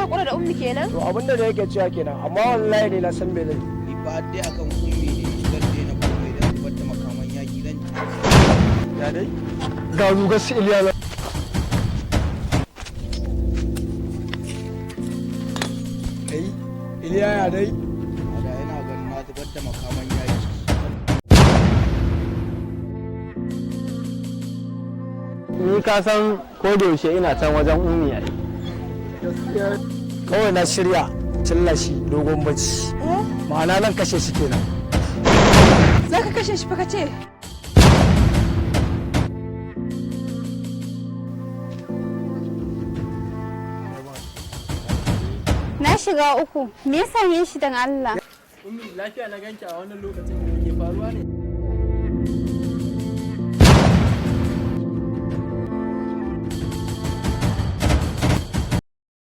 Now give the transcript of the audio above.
Haƙura da Ummi kenan? To, abin da yake cewa kenan, amma wallahi ne na san me zai. Ni fa dai akan Ummi ne, zan daina komai dan zubar da makaman yaki zan. Ya dai ga rugar su Iliya nan. Kai Iliya, ya dai? Da yana ganin na zubar da makaman yaki. Ni ka san ko da yaushe ina can wajen Ummi ai. Kawai na shirya cilla shi dogon bacci, ma'ana nan kashe shi kenan. Za ka kashe shi fa ka ce? Na shiga uku. Me yasa yin shi dan Allah? Ummi, lafiya na ganki a wannan lokacin da ke faruwa ne?